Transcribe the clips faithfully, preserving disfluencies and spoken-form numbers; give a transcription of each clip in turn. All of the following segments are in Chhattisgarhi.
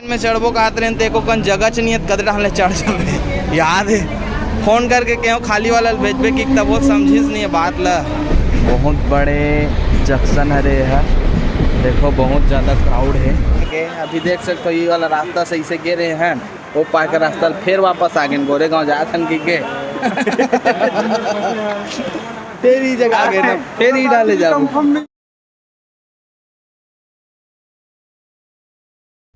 में चढ़बो कहत रहेन, तेको कन जगह च नहीं है, कतरा ले चढ़ जाबे। याद है, फोन करके कहो खाली वाला भेजबे कि तब वो समझिस नहीं है बात ला। बहुत बड़े जंक्शन हरे है, देखो बहुत ज्यादा क्राउड है। अभी देख सकते हो, ये वाला रास्ता सही से गे रहे हैं, वो पार के रास्ता ल फेर वापस आ गए, गोरेगांव जात हन कि के। तेरी जगह आ गए ना, तेरी डाले जाओ।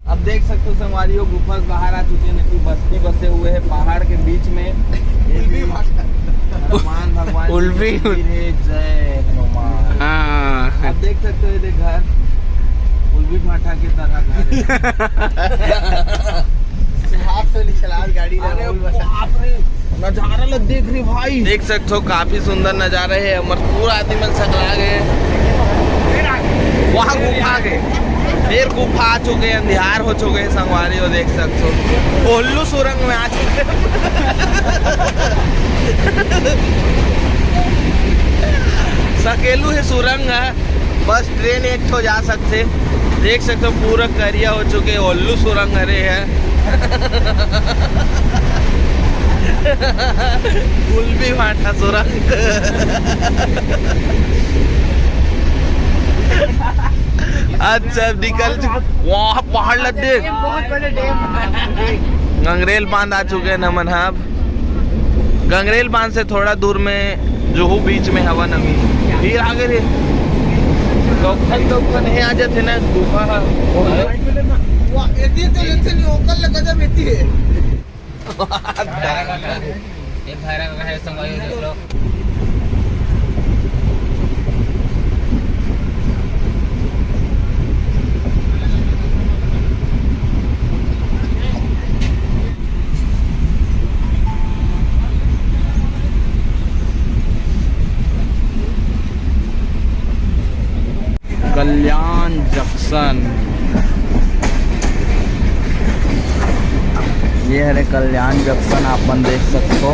अब देख सकते हो संगवारी हो, गुफा से बाहर आ चुके हैं, कि बस्ती बसे हुए हैं पहाड़ के बीच में। ये भी हनुमान भगवान की उल्वी। तस्वीर है। जय हनुमान। हाँ। अब देख सकते हो, ये देख घर उल्वी भाटा की तरह घर है। सुहाग से निकला गाड़ी ना, अरे उल्वी भाटा। बाप रे, नजारा ला देख रे भाई। देख सकते हो, काफी सुंदर नजारा है। हमर पूरा आदमी मन सकला गए। वहाँ गुफा के, फिर गुफा आ चुके हैं, अंधियार हो चुके हैं संगवारी हो, देख सकते हो। ओल्लू सुरंग में आ चुके हैं। सकेलू है सुरंग है, बस ट्रेन एक ठो जा सकते। देख सकते हो, पूरा करिया हो चुके, ओल्लू सुरंग हरे है। उल्वी भाटा सुरंग। अच्छा, निकल चुके। वहाँ पहाड़ लग गए। बहुत बड़े डैम। गंगरेल बांध आ चुके हैं हमन ह। गंगरेल बांध से थोड़ा दूर में जुहू बीच में हवन अभी। फिर आगे रे। दौखन, दौखन हे आ जाते ना गुफा ह। वाह, एती तो लेते नहीं, ओकर ले गजब एती है। ये भैरव है, संगवारी हो, देख लो। कल्याण जंक्शन, ये हरे कल्याण जंक्शन, आप मन देख सकते हो,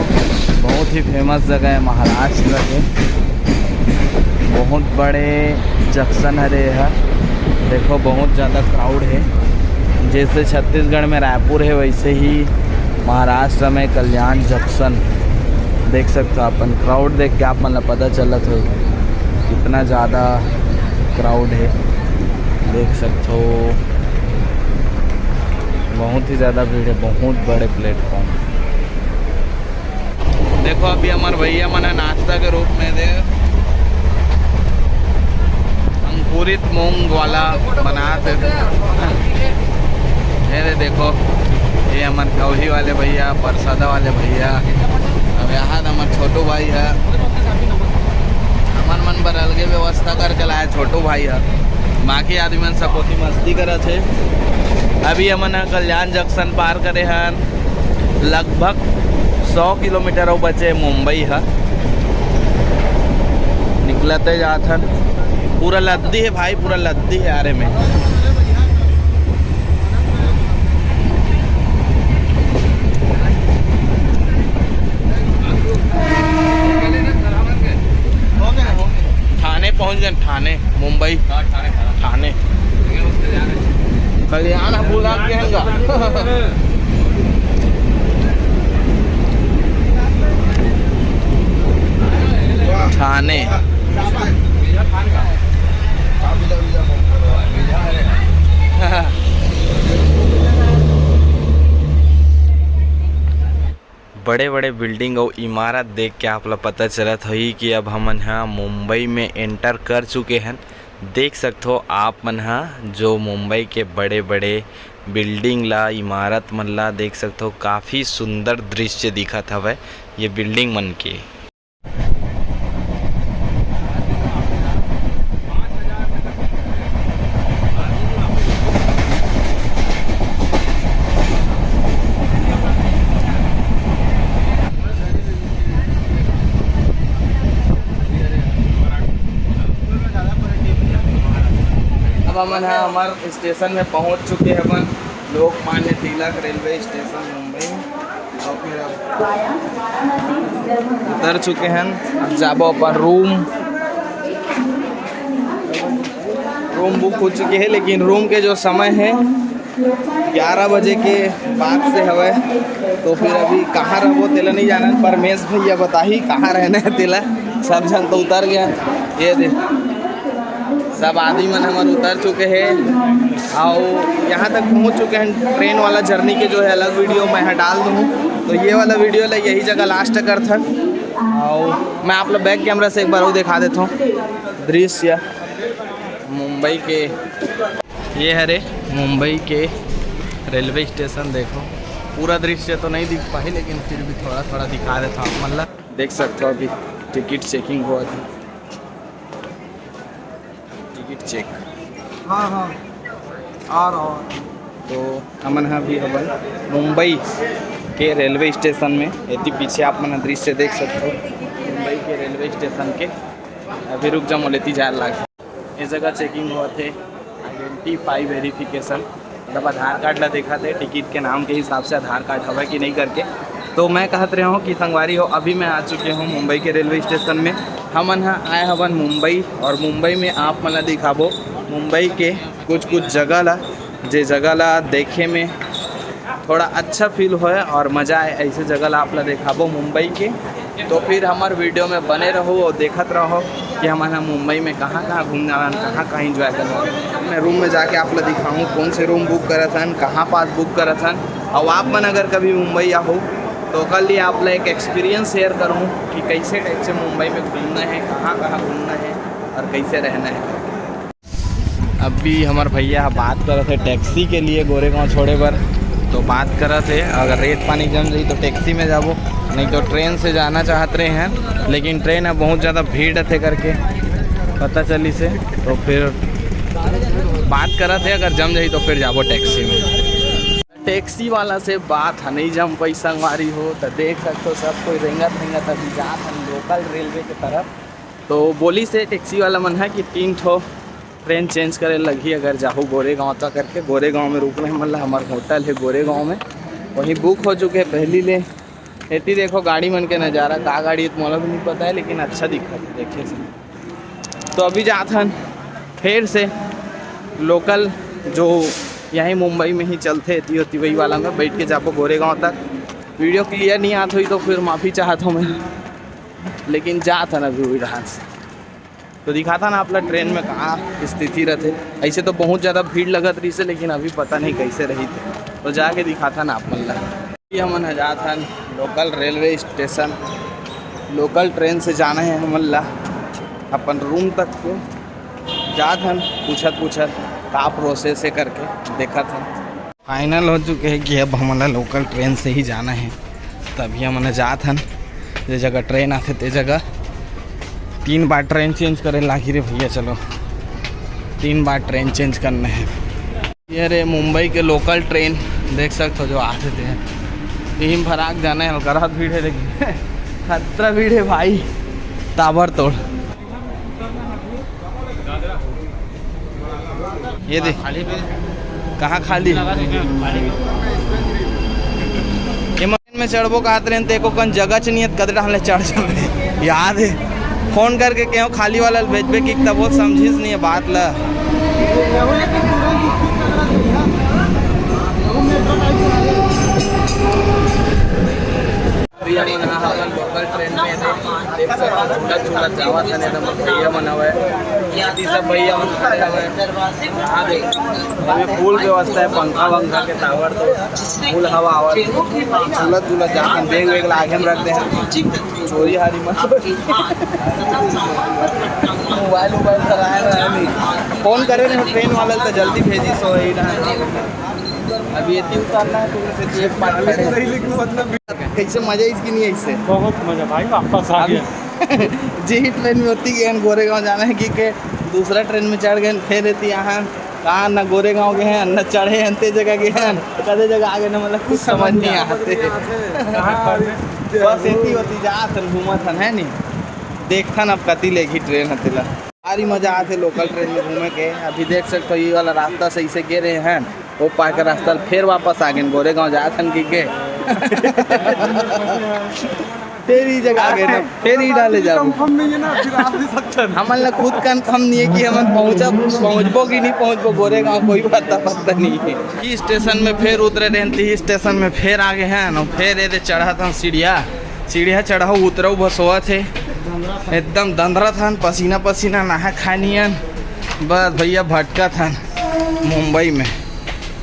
बहुत ही फेमस जगह है महाराष्ट्र के। बहुत बड़े जंक्शन हरे है, देखो बहुत ज़्यादा क्राउड है। जैसे छत्तीसगढ़ में रायपुर है, वैसे ही महाराष्ट्र में कल्याण जंक्शन। देख सकते हो, अपन क्राउड देख के आप मन ला पता चलत हो कितना ज़्यादा क्राउड है। देख सकते हो, बहुत ही ज़्यादा भीड़ है, बहुत बड़े प्लेटफॉर्म। देखो, अभी हमारे भैया मन ह नाश्ता के रूप में दे अंकुरित मूंग वाला बनात हे। ये दे देखो, ये हमर कौही वाले भैया, परसादा वाले भैया, अब यहाँ हमर छोटू भाई है, हमर मन बर अलगे व्यवस्था करके लाए छोटू भाई है। बाकी आदमी मन सब बहुत ही मस्ती करत हे। अभी हमन ह कल्याण जंक्शन पार करे हन। लगभग सौ किलोमीटर अउ बचे मुंबई ह। निकलते जात हन। पूरा लद्दी है भाई, पूरा लद्दी है आरे में। ठाणे पहुंच गए, ठाणे, मुंबई। ठाणे। कल्याण ह भुला के हंगा। ठाणे। बड़े-बड़े बिल्डिंग अउ इमारत देख के आप ला पता चलत होही कि अब हमन ह मुंबई में एंटर कर चुके हन। देख सकथो आप मन ह, जो मुंबई के बड़े-बड़े बिल्डिंग ला, इमारत मन ला देख सकथो, काफ़ी सुंदर दृश्य दिखत हवय ये बिल्डिंग मन के। अब हमन ह हमर स्टेशन में पहुंच चुके हवन, लोकमान्य तिलक रेलवे स्टेशन मुंबई। तो फिर अब उतर चुके हैं, अब जाबो अपन रूम। रूम बुक हो चुके हैं, लेकिन रूम के जो समय है ग्यारह बजे के बाद से हवय, तो फिर अभी कहाँ रहबो तेला नहीं जानन, पर मेस भैया बताही कहाँ रहना है तेला। सब झन तो उतर गया। ये दे, सब आदमी मन हमर उतर चुके हैं, और यहाँ तक पहुँच चुके हैं। ट्रेन वाला जर्नी के जो है अलग वीडियो मैं यहाँ डाल दूँ, तो ये वाला वीडियो ला यही जगह लास्ट करथन। और मैं आप लोग बैक कैमरा से एक बार और दिखा देता हूँ दृश्य मुंबई के। ये हरे मुंबई के रेलवे स्टेशन। देखो, पूरा दृश्य तो नहीं दिख पाही, लेकिन फिर भी थोड़ा थोड़ा दिखा देता हूँ आप मन ला। देख सकते हो अभी टिकट चेकिंग हुआ था। Ticket check. हाँ, हाँ, आ रहा हूँ। तो हमन ह अभी हवन मुंबई के रेलवे स्टेशन में। एती पीछे आप मन ह दृश्य देख सकते हो मुंबई के रेलवे स्टेशन के। अभी रुक जा, मोला एती जाए लाग। ये जगह चेकिंग होत हे, आइडेंटिटी वेरिफिकेशन, मतलब आधार कार्ड ला देखत हे टिकट के नाम के हिसाब से आधार कार्ड हवय कि नहीं करके। तो मैं कहत रहे हूँ कि संगवारी हो, अभी मैं आ चुके हूँ मुंबई के रेलवे स्टेशन में। हमन ह आए हवन मुंबई, और मुंबई में आप मन ला दिखाबो मुंबई के कुछ कुछ जगह ला, जे जगह ला देखे में थोड़ा अच्छा फील होय और मजा आए, ऐसे जगह ला आप ला देखाबो मुंबई के। तो फिर हमर वीडियो में बने रहो और देखत रहो कि हमन ह मुंबई में कहाँ कहाँ घूमने वाला, कहाँ कहाँ एंजॉय करने वाला। मैं रूम में जाके आप ला दिखाऊँ, कौन से रूम बुक करत हन, कहाँ पास बुक करत हन। और आप मन अगर कभी मुंबई आओ तो ओकर लिए आप ला एक एक्सपीरियंस शेयर करूँ कि कैसे टाइप से मुंबई में घूमना है, कहाँ कहाँ घूमना है और कैसे रहना है। अभी हमर भैया ह बात करत हे टैक्सी के लिए गोरेगांव छोड़े बर, तो बात करत हे, अगर रेट पानी जम जाही तो टैक्सी में जाबो, नहीं तो ट्रेन से जाना चाहत रहे हैं, लेकिन ट्रेन ह बहुत ज़्यादा भीड़ रथे करके पता चलिस हे, तो फिर बात करत हे, अगर जम जाही तो फिर जाबो टैक्सी में। टैक्सी वाला से बात ह नहीं जम पाइस संगवारी हो, तो देख सकते हो सब कोई रेंगत रेंगत अभी जात हन लोकल रेलवे के तरफ। तो बोलिस हे टैक्सी वाला मन ह कि तीन ठो ट्रेन चेंज करे लगही अगर जाहू गोरेगांव तक करके। गोरेगांव में रुकना है, मतलब हमार होटल है गोरेगांव में, वहीं बुक हो चुके हैं पहली ले। एती देखो गाड़ी मन के नज़ारा, का गाड़ी है तो मोला भी नहीं पता है, लेकिन अच्छा दिखत है देखे से। तो अभी जात हन फिर से लोकल जो यहीं मुंबई में ही चलथे, एती ओती वही वाला में बैठ के जाबो गोरेगांव तक। वीडियो क्लियर नहीं आत होई तो फिर माफ़ी चाहत हूँ मैं, लेकिन जात हन अभी वही राह से। तो दिखाथन आप ला ट्रेन में का स्थिति रथे। ऐसे तो बहुत ज़्यादा भीड़ लगत रहिस हे, लेकिन अभी पता नहीं कैसे रही थे, तो जाके दिखाथन आप मन ला। ये हमन ह जात हन local railway station, local train से जाना है हमन ला अपन रूम तक के। जात हन पूछत पूछत का प्रोसेस है करके देखत हन। फाइनल हो चुके हैं कि अब हमन ला लोकल ट्रेन से ही जाना है। तभी हमन जात हन, जे जगह ट्रेन आथे ते जगह। तीन बार ट्रेन चेंज करे लागी रे भैया, चलो तीन बार ट्रेन चेंज करना है। ये रे मुंबई के लोकल ट्रेन देख सकते हो जो आथे ते, यही फराक जाना है। हल्का रात भीड़ है लेकिन खतरा भीड़ है भाई, ताबड़तोड़। ये दे, कहाँ खाली? ये ट्रेन में चढ़बो कहत रहे, तेको कन जगह च नहीं है, कदरा हमले चढ़ जाबे। याद है, फोन करके कहो खाली वाला भेजबे कि तब वो समझिस नहीं है बात ला। भैया मन ह हमन लोकल ट्रेन में थे, देख सकत हो, झूलत झूलत जावत हन, एकदम भैया मन हवय, ये सब भैया मन खड़े हवय। यहाँ देख, हमें फुल व्यवस्था है, पंखा वंखा के ताबड़तोड़, फुल हवा आवत, झूलत झूलत जात हन, बैग वैग ला आगे में रख दे हन, चोरी हारी मत। मोबाइल उबाइल कराए रहे नहीं, फोन करे रहे ट्रेन वाला तो जल्दी भेजी सो ही ना। अभी एती उतरना है तो उनसे जेब पार खड़े हैं। कैसे मजा आइस कि नहीं आइस? बहुत मजा भाई, वापस आ अभी गया। जे ही ट्रेन में होती गए गोरेगांव जाना है कि के दूसरा ट्रेन में चढ़ गए, फिर रहती यहाँ कहाँ न गोरेगांव गए हैं, न चढ़े हैं, ते जगह गए हैं, कदे जगह आ गए ना, मतलब कुछ समझ नहीं आते। कहाँ खड़े? बस एती होती जात हन, घूमत हन, है नहीं? देखथन अब कति लेगी ट्रेन ह तेला। भारी मजा आथे लोकल ट्रेन में घूमे के। अभी देख सकते हो, ये वाला रास्ता से इसे गे रहे हैं, वो पार के रास्ता ले फिर वापस आ गए, गोरेगांव जात हन कि के। तेरी जगह आगे ना, तेरी डाले जाबो। कंफर्म नहीं है ना, फिर आप भी सकते हैं। हमन ला खुद कंफर्म नहीं है कि हमन पहुंचा, पहुंचबो कि नहीं पहुंचबो गोरेगांव, कोई पता, पता नहीं है। ई स्टेशन में फेर उतरे रहेन, ती स्टेशन में फेर आ गे हन, फेर एदे चढ़त हन सीढ़िया, सीढ़िया चढ़ाऊ उतराऊ बस होवत हे, एकदम दंदरत हन, पसीना पसीना, नहा खा नियन। बस भैया भटकत हन मुंबई में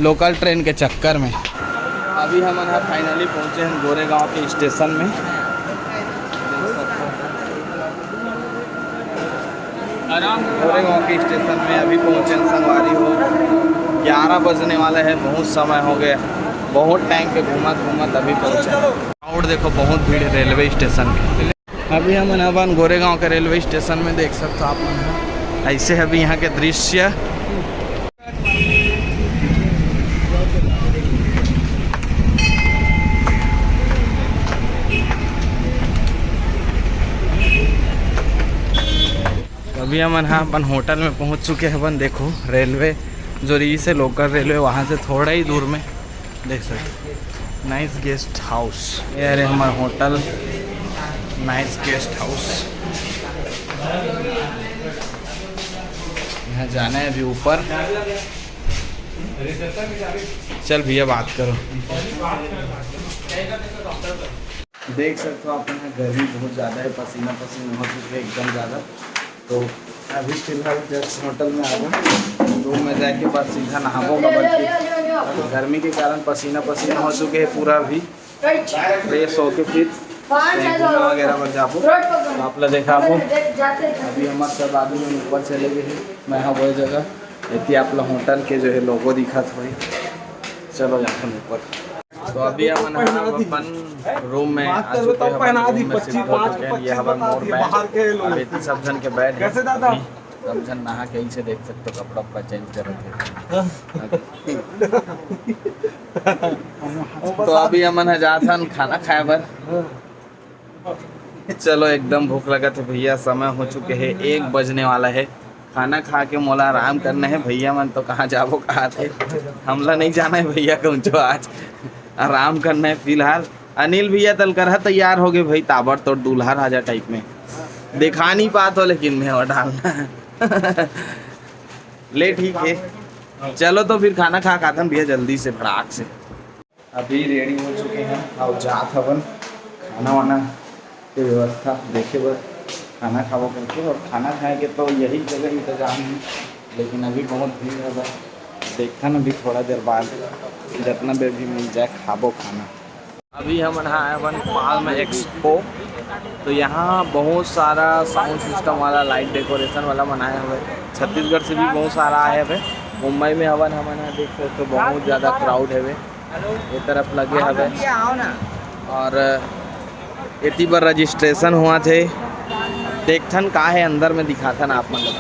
लोकल ट्रेन के चक्कर में। अभी हमन ह फाइनली पहुंचे हन गोरेगांव के स्टेशन में। गोरेगांव के स्टेशन में अभी पहुंचे हन संगवारी हो, ग्यारह बजने वाला है, बहुत समय हो गया, बहुत टाइम पे घूमत घूमत अभी पहुंचे हन। क्राउड देखो, बहुत भीड़ है रेलवे स्टेशन पे। अभी हमन अपन गोरेगांव के रेलवे स्टेशन में देख सकते हो आप मन ह। ऐसे अभी यहाँ के दृश्य। अभी हमन ह अपन होटल में पहुंच चुके हवन। देखो रेलवे जो रही से लोकल रेलवे, वहाँ से थोड़ा ही दूर में देख सकते हो। नाइस गेस्ट हाउस, ये रहे हमारा होटल, नाइस गेस्ट हाउस। यहाँ जाना है अभी ऊपर। चल भैया बात करो। देख सकते हो आप यहाँ गर्मी बहुत ज़्यादा है, पसीना पसीना हो चुके हैं एकदम ज़्यादा। तो अभी फिलहाल जस्ट होटल में आ गए, रूम में जाके बाद सीधा नहाबो, काबर कि गर्मी के कारण पसीना पसीना हो चुके हैं पूरा। अभी फ्रेश होके फिर कहीं घूमे वगैरह पर जाबो, तो आप ला देखाबो। अभी हमारे सब आदमी मन ऊपर चले गए हैं, मैं हाँ वही जगह। एती आप ला होटल के जो है लोगो दिखत होही। चलो जाथन ऊपर। तो अभी हमन ह अपन रूम में आ चुके हैं, अपन रूम में शिफ्ट हो चुके हैं। ये हमारे मोर बेड, अब एती सब झन के बेड है। अभी सब झन नहा के ऐसे देख सकते हो, कपड़ा उपड़ा चेंज करत है। तो अभी हमन ह जात हन खाना खाए बर। चलो, एकदम भूख लगत है भैया, समय हो चुके है, एक बजने वाला है। खाना खा के मोला आराम करना है। भैया मन तो कहाँ जाबो कहा थे, हमला नहीं जाना है भैया कहूँचो आज, आराम करना है फिलहाल। अनिल भैया तलकरहा तैयार हो गए भाई, ताबड़तोड़ दूल्हा राजा टाइप में। दिखा नहीं पात हो लेकिन मैं वो डालना। ले ठीक है, चलो तो फिर खाना खा खाथन भैया जल्दी से फटाक से। अभी रेडी हो चुके हैं और जात हवन खाना वाना के व्यवस्था देखे बर, खाना खाबो करके। और खाना खाए के तो यही जगह इंतजाम है, लेकिन अभी बहुत भीड़ है बस। देखथन अभी थोड़ा देर बाद, जितना देर भी मिल जाए खाबो खाना। अभी हमन ह आए हवन पाल्म एक्सपो, तो यहाँ बहुत सारा साउंड सिस्टम वाला, लाइट डेकोरेशन वाला बनाए हवे। छत्तीसगढ़ से भी बहुत सारा आए हवे। मुंबई में हवन हमन ह, देख सकते हो बहुत ज़्यादा क्राउड हवे। ये तरफ लगे हवे और एती बर रजिस्ट्रेशन हुआ थे। देखथन का है अंदर में, दिखाथन आप मन ल।